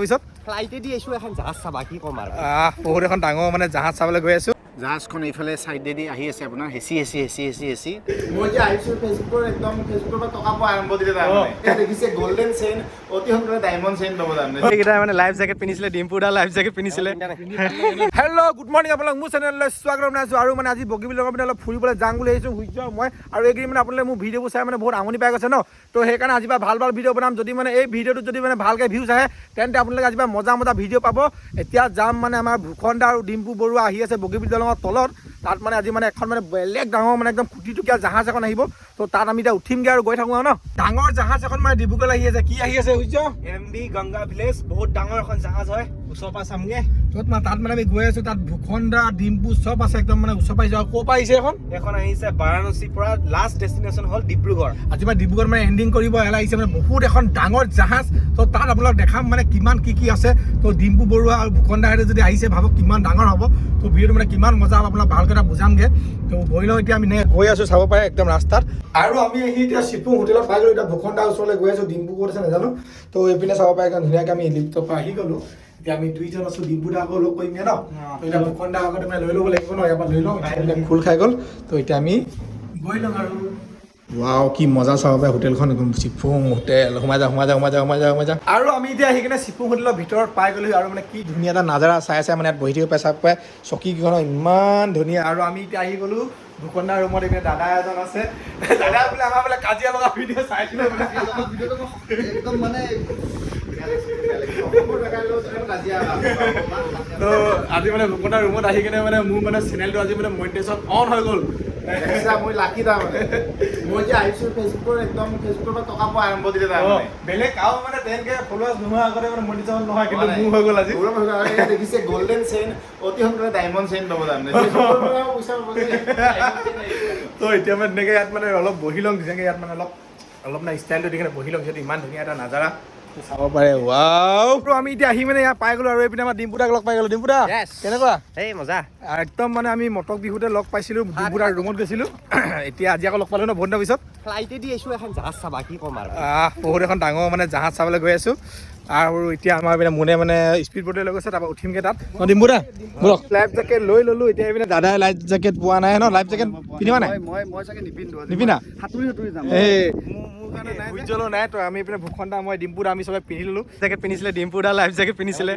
পিছত ফ্লাইটেদি আহিছোঁ, এখন জাহাজ চাবা, কি ক'ম আৰু। বহুত এখন ডাঙৰ মানে জাহাজ চাবলৈ গৈ আছোঁ। জাহাজখন এইফালে চাইডেদি আহি আছে আপোনাৰ, হেঁচি হেঁচি হেঁচি হেঁচি হেঁচি। মই যে আহিছোঁ, ফেচবুকৰ একদম ফেচবুকৰ পৰা টকা পোৱা আৰম্ভ দিলে তাৰমানে। এতিয়া দেখিছে গল্ডেন চেইন, অতি সোনকালে ডায়মণ্ড চেইন পাব তাৰমানে। এইকেইটা মানে লাইফ জেকেট পিন্ধিছিলে, ডিম্পু দা লাইফ জেকেট পিন্ধিছিলে। হেল্ল', গুড মৰ্ণিং, আপোনাক মোৰ চেনেললৈ স্বাগতম জনাইছোঁ। আৰু মানে আজি বগীবিলৰ মানে অলপ ফুৰিবলৈ যাম বুলি আহিছোঁ সূৰ্য আৰু মই। আৰু এইকেইদিন মানে আপোনালোকে মোৰ ভিডিঅ'বোৰ চাই মানে বহুত আমনি পাই গৈছে ন, তো সেইকাৰণে আজিৰ পৰা ভাল ভাল ভিডিঅ' বনাম। যদি মানে এই ভিডিঅ'টোত যদি মানে ভালকৈ ভিউজ আহে, তেন্তে আপোনালোকে আজিৰ পৰা মজা মজা ভিডিঅ' পাব। এতিয়া যাম মানে আমাৰ ভূষণ দা আৰু ডিম্পু বৰুৱা আহি আছে বগীবিল দলঙৰ তলত। তাত মানে আজি মানে এখন মানে বেলেগ ডাঙৰ মানে একদম কোটিটকীয়া জাহাজ এখন আহিব। তো তাত আমি এতিয়া উঠিমগৈ আৰু গৈ থাকোঁ আৰু ন। ডাঙৰ জাহাজ এখন মানে ডিব্ৰুগড় আহি আছে। কি আহি আছে সূৰ্য? এম ভি গংগা ভিলেজ, বহুত ডাঙৰ এখন জাহাজ হয়, ওচৰৰ পৰা চামগে। ত'ত মানে তাত মানে আমি গৈ আছোঁ, তাত ভূষণ দা, ডিম্পু চব আছে, একদম মানে ওচৰ পাই যাওঁ। ক'ৰ পৰা আহিছে এখন? এখন আহিছে বাৰাণসীৰ পৰা, লাষ্ট ডেষ্টিনেশ্যন হ'ল ডিব্ৰুগড়। আজি মানে ডিব্ৰুগড় মানে এণ্ডিং কৰিব এলা আহিছে। মানে বহুত এখন ডাঙৰ জাহাজ, তো তাত আপোনালোক দেখাম মানে কিমান কি কি আছে। তো ডিম্পু বৰুৱা আৰু ভূষণ দাহঁতে যদি আহিছে, ভাবক কিমান ডাঙৰ হ'ব। তো ভিডিঅ'টো মানে কিমান মজা হ'ব, আপোনাক ভালকৈ এটা বুজামগৈ। তো গৈ লওঁ এতিয়া, আমি এনেকৈ গৈ আছোঁ, চাব পাৰে একদম ৰাস্তাত। আৰু আমি আহি এতিয়া চিপুং হোটেলত পাই গ'লো। এতিয়া ভূষণ দাৰ ওচৰলৈ গৈ আছোঁ, ডিম্পু ক'ত আছে নাজানো। তো এইপিনে চাব পাৰে, একদম ধুনীয়াকৈ আমি লিফ্টৰ পৰা আহি গ'লো। এতিয়া আমি দুইজন আছোঁ, ডিম্পু দা আকৌ লগ কৰিমগৈ ন। তো এতিয়া ভূষণ দা আগতে মানে লৈ ল'ব লাগিব ন, ইয়াৰ পৰা লৈ লওঁ। এতিয়া খোল খাই গ'ল, তো এতিয়া আমি গৈ লওঁ আৰু। ৱাও, কি মজা, চাব পাৰে হোটেলখন, একদম চিফুং হোটেল। সোমাই যা, সোমাই যা, সোমাই যা, সোমাই যা, সোমাই যা। আৰু আমি এতিয়া আহি কিনে চিফুং হোটেলৰ ভিতৰত পাই গ'লো। আৰু মানে কি ধুনীয়া এটা নাজাৰা চাই চাই মানে ইয়াত বহি থাকিব পাৰে, চাব পাৰে। চকীকেইখন ইমান ধুনীয়া। আৰু আমি এতিয়া আহি গ'লো ভূষণদাৰ ৰুমত। এইপিনে দাদা এজন আছে। দাদা বোলে আমাৰ বোলে কাজিয়া লগা ভিডিঅ' চাইছিলে বোলে। একদম মানে তো আজি মানে ভূষণদাৰ ৰুমত আহি কিনে মানে মোৰ মানে চেনেলটো আজি মানে মনিটাইজেশ্যন অন হৈ গ'ল। মই লাকি তাৰমানে। মই যে আহিছোঁ, ফেচবুকৰ একদম ফেচবুকৰ পৰা টকা পোৱা আৰম্ভ দিলে তাৰমানে। বেলেগ কাৰো মানে 10K followers নোহোৱা আগতে মানে মনিটাইজেশ্যন নহয়, কিন্তু মোৰ হৈ গ'ল আজি। গৌৰৱ হৈ গ'ল। আৰু এতিয়া দেখিছে গল্ডেন চেইন, অতি সোনকালে ডায়মণ্ড চেইন পাব তাৰমানে। ফেচবুকৰ পৰাও পইচা পাব যে। তো এতিয়া মানে ধুনীয়াকৈ ইয়াত মানে অলপ বহি লওঁ, ধুনীয়াকৈ ইয়াত মানে অলপ অলপ মানে ষ্টাইলটো দি কিনে বহি লওঁ, যিহেতু ইমান ধুনীয়া এটা নাজাৰা চাব পাৰে। ৱাও, তো আমি এতিয়া আহি মানে ইয়াত পাই গ'লো। আৰু এইপিনে আমাৰ ডিম্পুদাক লগ পাই গ'লো। ডিম্পুদা, কেনেকুৱা? এই মজা। একদম মানে আমি মটক বিহুতে লগ পাইছিলোঁ, ডিম্পুদাৰ ৰুমত গৈছিলোঁ। এতিয়া আজি আকৌ লগ পালোঁ ন বহুত দিনৰ পিছত। ফ্লাইটেদি আহিছোঁ, এখন জাহাজ চাবা, কি ক'ম আৰু। বহুত এখন ডাঙৰ মানে জাহাজ চাবলৈ গৈ আছোঁ। আৰু এতিয়া আমাৰ এইপিনে মোনে মানে স্পীড বোটে লৈ গৈছে, তাৰপৰা উঠিমগৈ তাত ন। ডিম্পুদা ব'লক। লাইফ জেকেট লৈ ল'লোঁ। এতিয়া এইপিনে দাদাই লাইফ জেকেট পোৱা নাই ন। লাইফ জেকেট পিন্ধিবা নাই? মই চাগে নিপিন্ধো। নিপিন্ধা? সাঁতুৰি সাঁতুৰি যাম। এই মোৰ কাৰণে নাই। উজ্জ্বলো নাই। তো আমি এইপিনে ভূষণ দা, মই, ডিম্পু দা, আমি চবে পিন্ধি ল'লোঁ। জেকেট পিন্ধিছিলে ডিম্পু দা, লাইফ জেকেট পিন্ধিছিলে,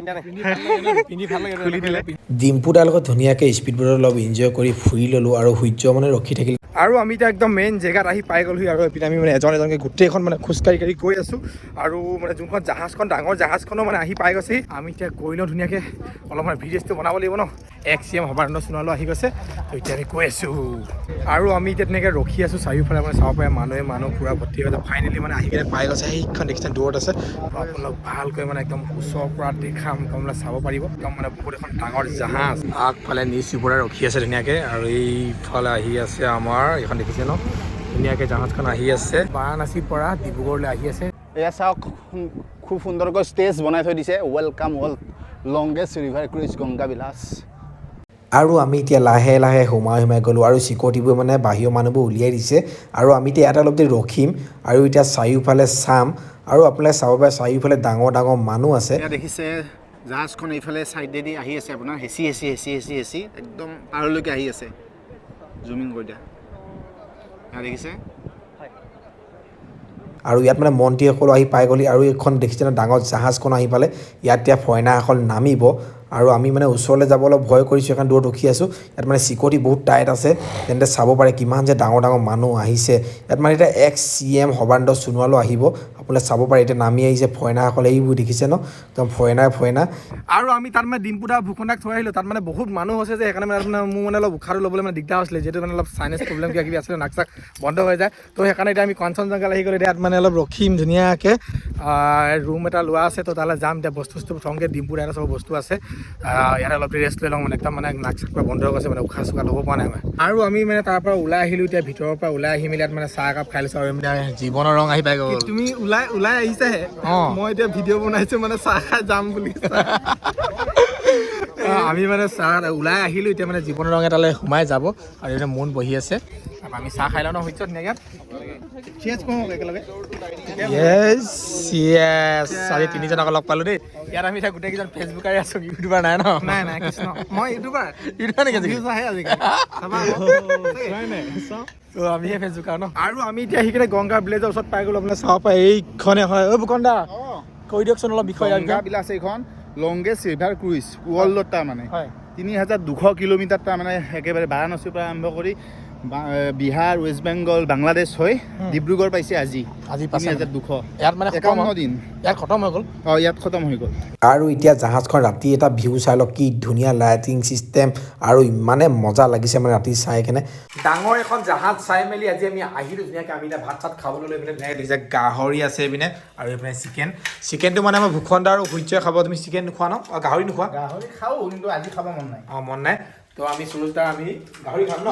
পিন্ধি ভাল লাগে, খুলি দিলে। ডিম্পু দাৰ লগত ধুনীয়াকৈ স্পীড বোটত অলপ এনজয় কৰি ফুৰি ল'লোঁ আৰু সূৰ্য মানে ৰখি থাকিল। আৰু আমি এতিয়া একদম মেইন জেগাত আহি পাই গ'লোহি। আৰু এইপিনে আমি মানে এজন এজনকৈ গোটেইখন মানে খোজকাঢ়ি কাঢ়ি গৈ আছোঁ। আৰু মানে যোনখন জাহাজখন, ডাঙৰ জাহাজখনো মানে আহি পাই গৈছেহি। আমি এতিয়া গৈ লওঁ ধুনীয়াকৈ, অলপমান ভিডিঅ'টো বনাব লাগিব ন। এক্স চি এম সৰ্বানন্দ সোণোৱালো আহি গৈছে। তো এতিয়া আমি গৈ আছোঁ আৰু আমি এতিয়া তেনেকৈ ৰখি আছোঁ। চাৰিওফালে মানে চাব পাৰে, মানুহে মানুহ পূৰা ভৰ্তি হৈ আছে। ফাইনেলি মানে আহি কিনে পাই গৈছে। সেইখন দেখিছে, দূৰত আছে। আৰু আপোনালোক ভালকৈ মানে একদম ওচৰৰ পৰা দেখাম, একদম মানে চাব পাৰিব। একদম মানে বহুত এখন ডাঙৰ জাহাজ। আগফালে নিউজ ৰিপৰ্টাৰ ৰখি আছে ধুনীয়াকৈ। আৰু এইফালে আহি আছে আমাৰ এইখন দেখিছে ন, ধুনীয়াকৈ জাহাজখন আহি আছে, বাৰাণসীৰ পৰা ডিব্ৰুগড়লৈ আহি আছে। এয়া চাওক, খুব সুন্দৰকৈ ষ্টেজ বনাই থৈ দিছে। Welcome world longest river cruise Ganga Vilas. আৰু আমি এতিয়া লাহে লাহে সোমাই সোমাই গ'লোঁ আৰু চিকিউৰিটিবোৰ মানে বাহিৰৰ মানুহবোৰ উলিয়াই দিছে। আৰু আমি এতিয়া ইয়াতে অলপ দেৰি ৰখিম আৰু এতিয়া চাৰিওফালে চাম। আৰু আপোনালোকে চাব পাৰে, চাৰিওফালে ডাঙৰ ডাঙৰ মানুহ আছে। এয়া দেখিছে জাহাজখন এইফালে চাইডেদি আহি আছে আপোনাৰ, হেঁচি হেঁচি হেঁচি হেঁচি হেঁচি একদম পাৰলৈকে আহি আছে। জুমিং কৰি দিয়া, এয়া দেখিছে। আৰু ইয়াত মানে মন্ত্ৰীসকলো আহি পাই গ'লহি। আৰু এইখন দেখিছে ন, ডাঙৰ জাহাজখন আহি পালে। ইয়াত এতিয়া ফৰেনাৰসকল নামিব আৰু আমি মানে ওচৰলৈ যাব অলপ ভয় কৰিছোঁ, সেইকাৰণে দূৰত ৰখি আছোঁ। ইয়াত মানে চিকিউৰিটি বহুত টাইট আছে। তেন্তে চাব পাৰে কিমান যে ডাঙৰ ডাঙৰ মানুহ আহিছে। ইয়াত মানে এতিয়া এক্স চি এম সৰ্বানন্দ সোণোৱালো আহিব, আপোনালোকে চাব পাৰে। এতিয়া নামি আহিছে ফৰেনাৰসকলে, এইবোৰ দেখিছে ন, একদম ফৰেনাৰ ফৰেনাৰ। আৰু আমি তাত মানে ডিম্পুদা, ভূষণদাক থৈ আহিলোঁ। তাত মানে বহুত মানুহ হৈছে যে, সেইকাৰণে মানে মোৰ মানে অলপ উশাহটো ল'বলৈ মানে দিগদাৰ হৈছিলে, যিহেতু মানে অলপ চাইনাছ প্ৰব্লেম কিবা কিবি আছিলে, নাক চাক বন্ধ হৈ যায়। তো সেইকাৰণে এতিয়া আমি কাঞ্চনজংঘাত আহি গ'লো। এতিয়া ইয়াত মানে অলপ ৰখিম ধুনীয়াকৈ। ৰুম এটা লোৱা আছে, তো তালৈ যাম। এতিয়া বস্তু চস্তু থওঁগৈ। ডিম্পুৰ ইয়াতে চব বস্তু আছে। ইয়াতে অলপ ৰেষ্ট লৈ লওঁ। মানে একদম মানে নাক চাক পূৰা বন্ধ হৈ গৈছে, মানে উশাহ চুশাহ ল'ব পৰা নাই মই। আৰু আমি মানে তাৰ পৰা ওলাই আহিলোঁ। এতিয়া ভিতৰৰ পৰা ওলাই আহি মেলি ইয়াত মানে চাহ একাপ খাই লৈছোঁ। আৰু মানে জীৱনৰ ৰং আহি পাই গ'ল। তুমি ওলাই ওলাই আহিছাহে? অঁ। মই এতিয়া ভিডিঅ' বনাইছো, মানে চাহ খাই যাম বুলি। আমি মানে চাহ ওলাই আহিলোঁ। এতিয়া মানে জীৱনৰ ৰং এটালৈ সোমাই যাব। আৰু এতিয়া মোন বহি আছে। তাৰপৰা আমি চাহ খাই লওঁ ন সূৰ্য, ধুনীয়াকৈ। চিয়েৰ্ছ কওঁ একেলগে। য়েছ, আজি তিনিজনক লগ পালোঁ দেই। ইয়াত আমি এতিয়া গোটেইকেইজন ফেচবুকাৰে আছো, ইউটিউবাৰ নাই ন? নাই নাই কৃষ্ণ, মই ইউটিউবাৰ। ইউটিউবাৰ নেকি আজিকালি? ভিউজ আহে আজিকালি। চাবা আকৌ। তো আমিহে ফেচবুকাৰ ন। আৰু আমি এতিয়া সেইকাৰণে গংগা ভিলেজৰ ওচৰত পাই গ'লো। আপোনাৰ চাব পাৰে, এইখনে হয়। ঐ ভূষণ দা, কৈ দিয়কচোন অলপ বিষয় ইয়াৰ গংগা বিষয়ে। বিলাস এইখন লংগেষ্ট ৰিভাৰ ক্ৰুইজ ৱৰ্ল্ডত তাৰমানে। 3200 কিলোমিটাৰ তাৰমানে, একেবাৰে বাৰাণসীৰ পৰা আৰম্ভ কৰি বিহাৰ, ৱেষ্ট বেংগল, বাংলাদেশ হৈ ডিব্ৰুগড় পাইছে আজি। আজি পাইছে। 3200। ইয়াত মানে খতম 51 দিন। ইয়াত খতম হৈ গ'ল। অঁ, ইয়াত খতম হৈ গ'ল। আৰু এতিয়া জাহাজখন ৰাতি এটা ভিউ চাই লওক, কি ধুনীয়া লাইটিং চিষ্টেম আৰু ইমানে মজা লাগিছে মানে ৰাতি চাই কেনে। ডাঙৰ এখন জাহাজ চাই মেলি আজি আমি আহিলোঁ ধুনীয়াকৈ। আমি এতিয়া ভাত চাত খাবলৈ লৈ পিনে ধুনীয়াকৈ দেখিছে, গাহৰি আছে এইপিনে আৰু এইপিনে চিকেন। চিকেনটো মানে আমাৰ ভূষণ দা আৰু সূৰ্যই খাব। তুমি চিকেন নোখোৱা ন? অঁ, গাহৰি নোখোৱা? গাহৰি খাওঁ, কিন্তু আজি খাব মন নাই। অঁ, মন নাই। তো আমি সুৰজ দা, আমি গাহৰি খাম ন?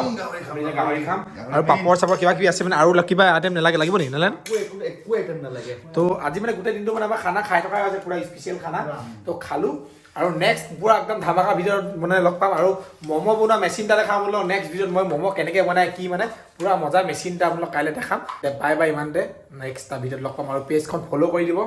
আমি এতিয়া গাহৰি খাম আৰু পাপৰ চাপৰ কিবা কিবি আছে মানে। আৰু কিবা আইটেম নালাগে, লাগিব নেকি? নালাগে ন? একো আইটেম নালাগে। তো আজি মানে গোটেই দিনটো মানে আমাৰ খানা খাই থকাই হৈছে, পূৰা স্পেচিয়েল খানা তো খালোঁ। আৰু নেক্সট পূৰা একদম ধামাকা ভিডিঅ'ত মানে লগ পাম। আৰু ম'ম' বনোৱা মেচিন এটা দেখাম বোলো নেক্সট ভিডিঅ'ত। মই ম'ম' কেনেকৈ বনাই কি মানে পূৰা মজা মেচিন এটা আপোনালোক কাইলৈ দেখাম। বাই বাই, ইমানতে। নেক্সট এটা ভিডিঅ'ত লগ পাম আৰু পেজখন ফ'ল' কৰি দিব।